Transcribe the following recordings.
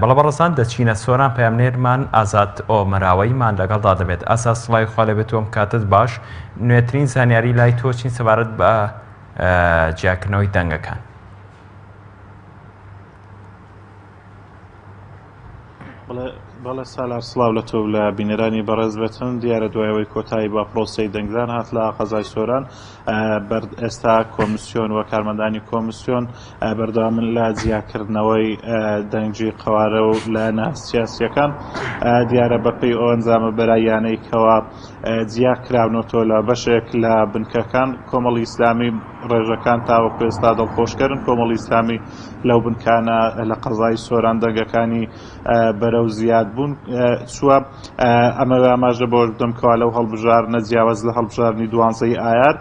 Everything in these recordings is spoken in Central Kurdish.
بەڵێ بەڕێزان دەچینە سۆران پەیامنێرمان ئازاد ئۆمەراوەیمان لەگەڵدا دەبێت. ئازاد سڵاوی خوا لێبێت و ئەم کاتت باش. نوێترین زانیاری لای تۆ چین سەبارەت بە جیاکردنەوەی دەنگەکان؟ بەڵێ سالار سڵاو لە تۆ و لە بینەرانی بەڕێز بێتن دیارە دوای ئەوەی کۆتایی بە پرۆسەی دەنگدان هات لە قەزای سۆران بەرد ئێستا کۆمسیۆن و کارمەندانی کۆمسیۆن بەردەوامن لە جیاکردنەوەی دەنگی قەوارە و لایەنە سیاسیەکان دیارە بەپێی ئەو ئەنجامە بەراییانەی کەوا جیا کراونەتەوە لە بەشێک لە بنکەکان کۆمەڵی ئیسلامی ڕێژەکان تاوەکو ئێستا دڵخۆشکەرن کۆمەڵی ئیسلامی لەو بنکانە لە قەزای سۆران دەنگەکانی بەرەو زیاد بوون چووە ئەمە ئاماژە بۆ بدەم کەوا لەو هەڵبژاردنە جیاواز لە هەڵبژاردنی دوانزەی ئایار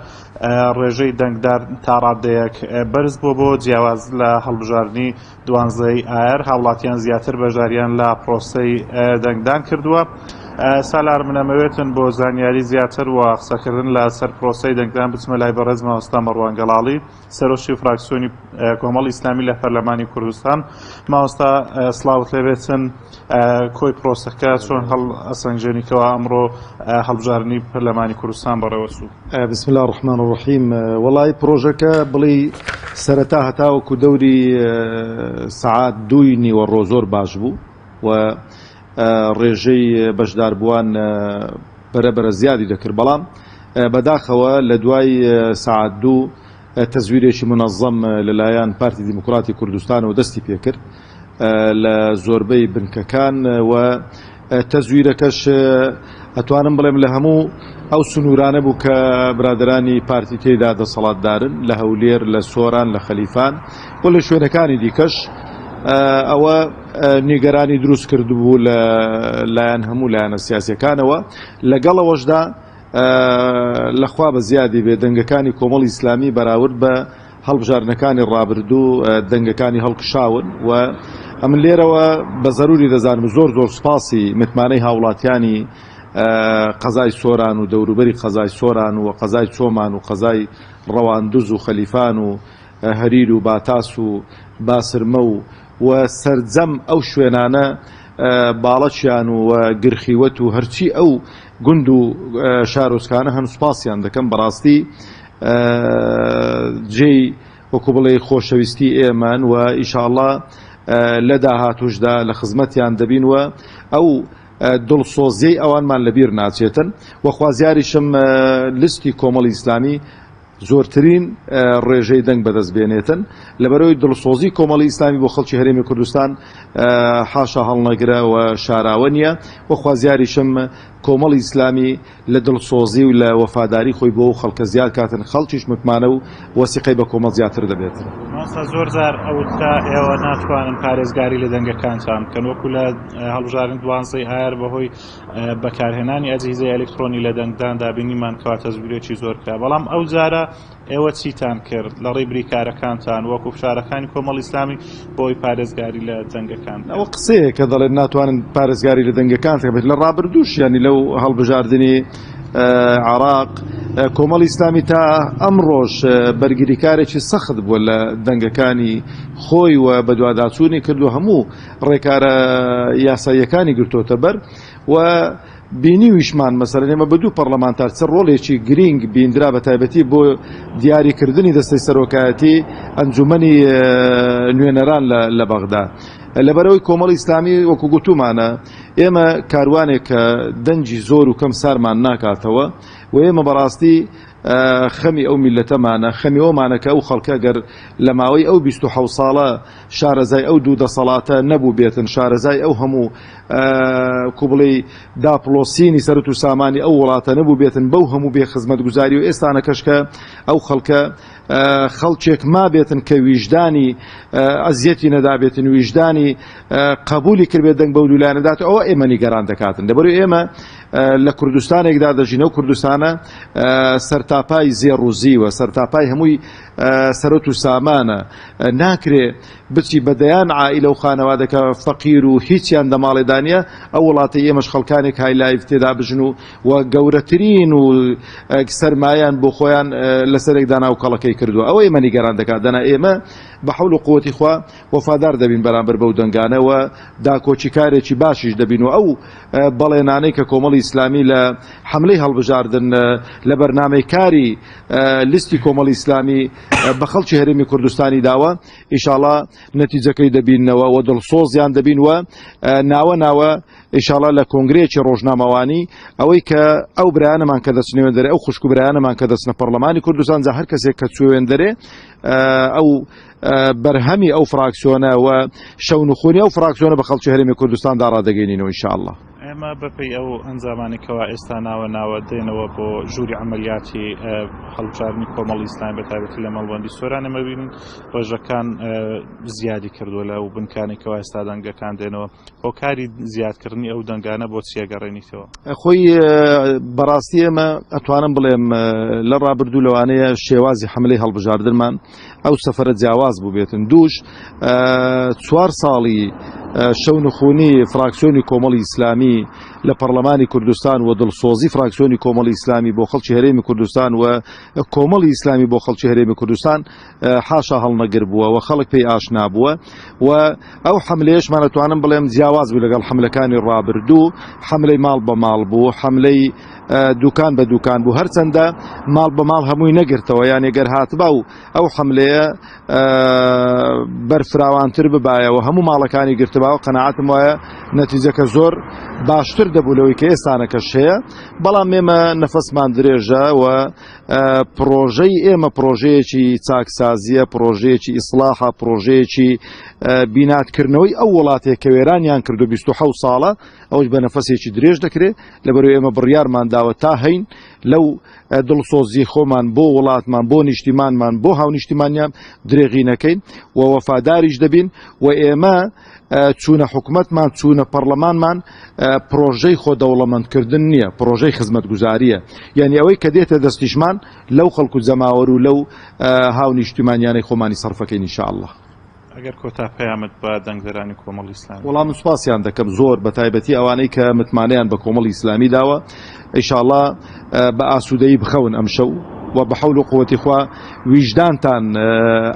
ڕێژەی دەنگدار تا ڕادەیەک بەرز بۆ بۆ جیاواز لە هەڵبژاردنی دوانزەی ئایار هاوڵاتیان زیاتر بەشداریان لە پرۆسەی دەنگدان کردووە. سالار من ئەمەوێتن بۆ زانیاری زیاتر و قسەکردن لە سەر پرۆسەی دەنگدان بچمە لای بەڕێز مامۆستا مەڕوان گەڵاڵی سەرۆکی فراکسیۆنی کۆمەڵی ئیسلامی لە پەرلەمانی کوردستان. مامۆستا سڵاوت لێبێتن کۆی پرۆسەکە چۆن هەڵ ئەسەنگێنی کەوا ئەمڕۆ هەڵبژاردنی پەرلەمانی کوردستان بەڕێوەچوو؟ بسم الله الرحمن الرحیم وەڵی پرۆژەکە بڵێ سەرەتا هەتاوەکو دەوری سەعات دووی نیوەڕۆ زۆر باش بوو و ڕێژەی بەشداربووان بەرە بەرە زیادی دەکرد بەڵام بەداخەوە لە دوای سەعات دوو تەزویرێکی منەزەم لەلایەن پارتی دیموکراتی کوردستانەوە دەستی پێکرد لە زۆربەی بنکەکان و تەزویرەکەش ئەتوانم بڵێم لە هەموو ئەو سنوورانە بوو کە برادرانی پارتی تێدا دەسەڵاتدارن لە هەولێر لە سۆران لە خەلیفان و لە شوێنەکانی دیکەش ئەوە نیگەرانی دروست کردبوو لە لایەن هەموو لایەنە سیاسەکانەوە لەگەڵەوەشدا لەخوا بە زیادی بێ دەنگەکانی کۆمەڵی ئیسلامی بەراورد بە هەڵبژاردنەکانی ڕابردوو دەنگەکانی هەڵکشاون و ئەمن لێرەوە بە زەروری دەزانم زۆر زۆر سوپاسی متمانەی هاوڵاتیانی قەزای سۆران و دەوروبەری قەزای سۆران و قەزای چۆمان و قەزای ڕەواندوز و خەلیفان و هەریر و باتاس و باسرمە و و سەرجەم ئەو شوێنانە باڵەکیان و گرخیوەت و هەرچی ئەو گوند و شارۆچکانە هەن سوپاسیان دەکەم بەڕاستی جێی وەکو بڵێ خۆشەویستی ئێمەن و ئیشاڵا لە داهاتوشدا لە خزمەتیان دەبین و ئەو دڵسۆزیەی ئەوانمان لەبیر ناچێتن و خوازیاریشم لستی کۆمەڵی ئیسلامی زۆرترین ڕێژەی دەنگ بەدەست بێنێتن، لەبەرئەوەی دڵسۆزی کۆمەڵی ئیسلامی بۆ خەڵکی هەرێمی کوردستان حاشا هەڵنەگرە و شاراوە نییە و خوازیاریشم کۆمەڵی ئیسلامی لە دڵسۆزی و لە وەفاداری خۆی بۆ ئەو خەڵکە زیاد کاتن، خەڵکیش متمانە و وەسیقەی بە کۆمەڵ زیاتر دەبێت. مامۆستا زۆر جار ئەوترا ئێوە ناتوانن پارێزگاری لە دەنگەکانتان بکەن وەکو لە هەڵبژاردنی دوانزەی ئایار بەهۆی بەکارهێنانی ئەجهیزەی ئەلکترۆنی لە دەنگداندا بینیمان کەوا تەزویرێکی زۆر کرا بەڵام ئەو جارە ئێوە چیتان کرد لە ڕێی بریکارەکانتان وەکو فشارەکانی کۆمەڵ ئیسلامی بۆی پارێزگاری لە دەنگەکان ئەوە قسەیە کە دەڵێن ناتوانن پارێزگاری لە دەنگەکان بێت لە ڕابردووش ینی لەو هەڵبژاردنی عراق کۆمەڵی ئیسلامی تا ئەمڕۆژ بەرگریکارێکی سەخت بووە لە دەنگەکانی خۆی و بەدواداچوونی کردو هەموو ڕێکارە یاساییەکانی گرتۆتە بەر و بینیویشمان مەسەلەن ئێمە بە دوو پەڕلەمانتار چ ڕۆڵێکی گرینگ بیندرا بە تایبەتی بۆ دیاریکردنی دەستەی سەرۆکایەتی ئەنجومەنی نوێنەران لە بەغدا لەبەرەوەی کۆمەڵی ئیسلامی وەکو گوتومانە ئێمە کاروانێک کە دەنگی زۆر و کەم سارمان ناکاتەوە و ئێمە بەڕاستی خەمی ئەو میلەتەمانە خەمی ئەومانە کە ئەو خەڵکە گەر لە ماوەی ئەو 27 ساڵە شارەزای ئەو دوو دەسەڵاتە نەبووبێتن، شارەزای ئەو هەموو کو بڵێی داپڵۆسینی سەرت و سامانی ئەو وڵاتە نەبووبێتن بەو هەموو بێ خزمەتگوزاری و ئێستانەکەش کە ئەو خەڵکە خەڵکێک مابێتن کە ویژدانی ئەزیەتی نەدابێتن ویژدانی قبولی کردبێت دەنگ بەو دوولایەنە دات ئەوە ئێمە نیگەران دەکاتن لەبەرو ئێمە لە کوردستانێکدا دەژین ئەو کوردستانە سەرتاپای زێڕ و زیوە سەرتاپای هەمووی سەرۆت و سامانە ناکرێ. بچی بە دەیان عائیلە و خانەوادە کە فەقیر و هیچیان دە ماڵێدا نییە، ئەو وڵاتەی ئێمەش خەڵکانێک high life تێدا بژن و و گەورەترین و سەرمایەیان بۆ خۆیان لەسەرێک دانا و کەڵەکەی کردووە. ئەوە ئێمە نیگەران دەکات، دەنا ئێمە بە حەول و قوەتی خوا وەفادار دەبین بەرامبەر بەو دەنگانە و داکۆکیکارێکی باشیش دەبین و ئەو بەڵێنانەی کە کۆمەڵی ئیسلامی لە حەملەی هەڵبژاردن لە بەرنامەی کاری لیستی کۆمەڵی ئیسلامی بە خەڵکی هەرێمی کوردستانی داوە ئیشاڵا نەتیجەکەی دەبینەوە و دڵسۆزیان دەبین و ناوە ناوە ئیشاڵا لە کۆنگرەیەکی ڕۆژنامەوانی ئەوەی کە ئەو برایانەمان کە دەچنە وێندەرێ ئەو خوشک و برایانەمان کە دەچنە پەرلەمانی کوردستان جا هەر کەسێک کە چووە وێندەرێ ئەو بەرهەمی ئەو فراکسیۆنە و شەونخونی ئەو فراکسیۆنە بە خەڵکی هەرێمی کوردستاندا ڕادەگەینینەوە ئینشاءاللە. ئێمە بەپێی ئەو ئەنجامانەی کەوا ئێستا ناوە ناوە دێنەوە بۆ ژووری عەمەلیاتی هەڵبژاردنی کۆمەڵی ئیسلامی بە تایبەتی لە مەڵبەندی سۆران ئێمە بینین ڕێژەکان زیادی کردووە لە ئەو بنکانەی کەوا ئێستا دەنگەکان دێنەوە هۆکاری زیادکردنی ئەو دەنگانە بۆ چیە گەڕێنیتەوە؟ خۆی بەڕاستی ئێمە ئەتوانم بڵێم لە ڕابردوو لەوانەیە شێوازی حملەی هەڵبژاردنمان ئەو سەفرە جیاواز بووبێتن دووش چوار ساڵی شەونخونی فراکسیۆنی کۆمەڵی ئیسلامی لە پەرلەمانی کوردستان و دڵسۆزی فراکسیۆنی کۆمەڵی ئیسلامی بۆ خەڵکی هەرێمی کوردستان و کۆمەڵی ئیسلامی بۆ خەڵکی هەرێمی کوردستان حاشا هەڵنەگر بووە و خەڵک پێی ئاشنا بووە و ئەو حملەیەشمان ئەتوانم بڵێم جیاواز بوو لەگەڵ حملەکانی ڕابردوو حملەی ماڵ بە ماڵ بوو حملەی دوکان بە دوکان بوو هەرچەندە ماڵ بە ماڵ هەمووی نەگرتەوە یانێ گەر هاتبا و ئەو حملەیە بەرفراوانتر ببایەوە هەموو ماڵەکانی گرتباوە قەنەعاتم وایە نەتیجەکە زۆر باشتر دەبوو لەوەی کە ئێستانەکەش هەیە بەڵام ئێمە نەفەسمان درێژە و پڕۆژەی ئێمە پڕۆژەیەکی چاکسازیە، پڕۆژەیەکی ئیسڵاحە، پڕۆژەیەکی بیناتکردنەوەی ئەو وڵاتەیە کە وێرانیان کردو 27 ساڵە، ئەوش بە نەفەسێکی درێژ دەکرێت، لەبەرئەوەی ئێمە بڕیارمان داوە تا هەین لەو دڵسۆزی خۆمان بۆ وڵاتمان، بۆ نیشتیمانمان، بۆ هاونیشتیمانیان درێغی نەکەین و وەفاداریش دەبین و ئێمە چوونە حکومەتمان، چوونە پەڕلەمانمان پڕۆژەی خۆ دەوڵەمەندکردن نییە، پڕۆژەی خزمەتگوزارییە. یانی ئەوەی کە دێتە دەستیشمان لەو خەڵک و جەماوەر و لەو هاونیشتیمانیانەی خۆمانی سەرفەکەین ان شاء اللە. ئەگەر کۆتا پەیامت بە دەنگدەرانی کۆمەڵی ئیسلامی. وەڵا من سوپاسیان دەکەم زۆر بە تایبەتی ئەوانەی کە متمانەیان بە کۆمەڵی ئیسلامی داوە ئیشاڵا بە ئاسوودەیی بخەون ئەمشەو و بە حەول و قوەتی خوا ویژدانتان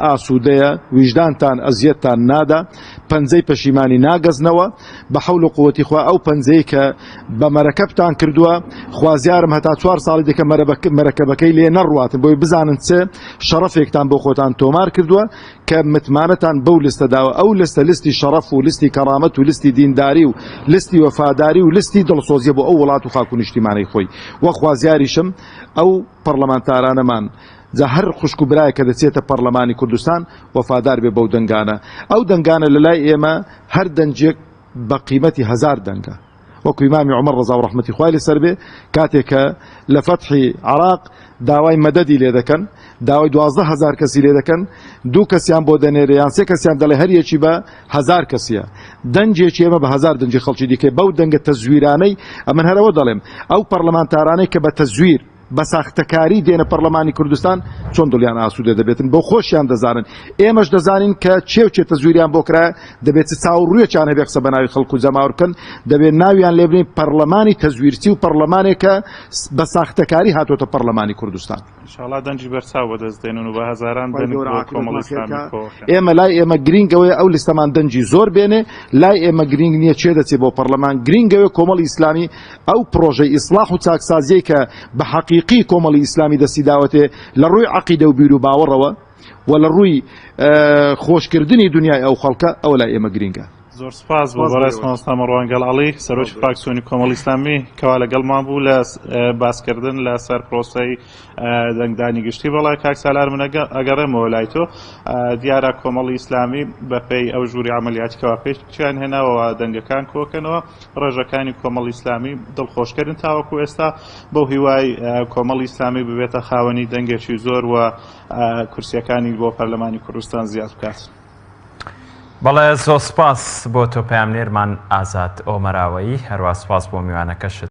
ئاسوودەیە ویژدانتان ئەزیەتتان نادا پەنجەی پەشیمانی ناگەزنەوە بە حەول و قوەتی خوا ئەو پەنجەی کە بە مەرەکەبتان کردووە خوازیارم هەتا چوار ساڵی دیکە مەرەکەبەکەی لێ نەڕواتن بۆی بزانن چ شەڕەفێکتان بۆ خۆتان تۆمار کردووە کە متمانەتان بەو لستە داوە، ئەو لستە لستی شەڕەف و لستی کەڕامەت و لستی دینداری و لستی وەفاداری و لستی دڵسۆزیە بۆ ئەو وڵات و خاک و نیشتیمانەی خۆی و خوازیاریشم ئەو پەڕلەمانتارانەمان جا هەر خوشک و برایەک کە دەچێتە پەڕلەمانی کوردستان وەفادار بێ بەو دەنگانە ئەو دەنگانە لەلای ئێمە هەر دەنگێک بە قیمەتی هەزار دەنگە. وەکو ئیمامی عومەر ڕەزا و ڕەحمەتی خوای لەسەر بێ کاتێک کە لە فەتحی عراق داوای مەدەدی لێ دەکەن داوای 12000 کەسی لێ دەکەن دوو کەسیان بۆ دەنێرێ یان سێ کەسیان دەڵێ هەر یەکی بە هەزار کەسیە دەنگێکی ئێمە بە هەزار دەنگی خەڵکی دیکە بەو دەنگە تەزویرانەی ئەمن هەرەوە دەڵێم ئەو پەرلەمانتارانەی کە بە تەزویر بە ساختەکاری دێنە پەڕلەمانی کوردستان چۆن دڵیان ئاسوودە دەبێتن بۆ خۆشیان دەزانن ئێمەش دەزانین کە چێ و چێ تەزویریان بۆ کرایە دەبێت چ چاو ڕوویەکیان هەبێ قسە بە ناوی خەڵک و جەماوەر بکەن دەبێت ناویان لێ بنێین پەڕلەمانی تەزویرچی و پەڕلەمانێکە بە ساختەکاری هاتۆتە پەڕلەمانی کوردستان. ئینشاڵا دەنگی بەرچاو بەدەست دێنن و بە هەزاران خوای دەنگ گەورە بۆ عاقبەتمان کۆمەڵی خێر ئیسلامی کا کۆکەن. ئێمە لای ئێمە گرینگ ئەوەیە ئەو لیستەمان دەنگی زۆر بێنێ لای ئێمە گرینگ نییە کێ دەچێ بۆ پەڕلەمان گرینگ ئەوەیە کۆمەڵی ئیسلامی ئەو پڕۆژەی ئیسڵاح و چاکسازیەی کە بە حەقیقی کۆمەڵی ئیسلامی دەستی داوەتێ لە ڕووی عەقیدە و بیر و باوەڕەوە و لە ڕووی خۆشکردنی دنیای ئەو خەڵکە ئەوە لای ئێمە گرینگە. زۆر سوپاس بۆ بەڕێز مامۆستا مەڕوان گەڵاڵی سەرۆکی فراکسیۆنی کۆمەڵی ئیسلامی کەوا لەگەڵمان بوو لە باسکردن لەسەر پرۆسەی دەنگدانی گشتی بەڵێ کاک سالار من ئەگەڕێمەوە لای تۆ دیارە کۆمەڵی ئیسلامی بەپێی ئەو ژووری عملیاتی کەوا پێشیان هێناوەوە دەنگەکان کۆکەنەوە ڕێژەکانی کۆمەڵی ئیسلامی دڵخۆشکەرن تاوەکو ئێستا بەو هیوای کۆمەڵی ئیسلامی ببێتە خاوەنی دەنگێکی زۆر و کورسیەکانی بۆ پەرلەمانی کوردستان زیاد بکات. بەڵێ زۆر سپاس بۆ تۆ پەیامنێرمان ئازاد ئۆمەراوەیی هەروا سپاس بۆ میوانەکەشت.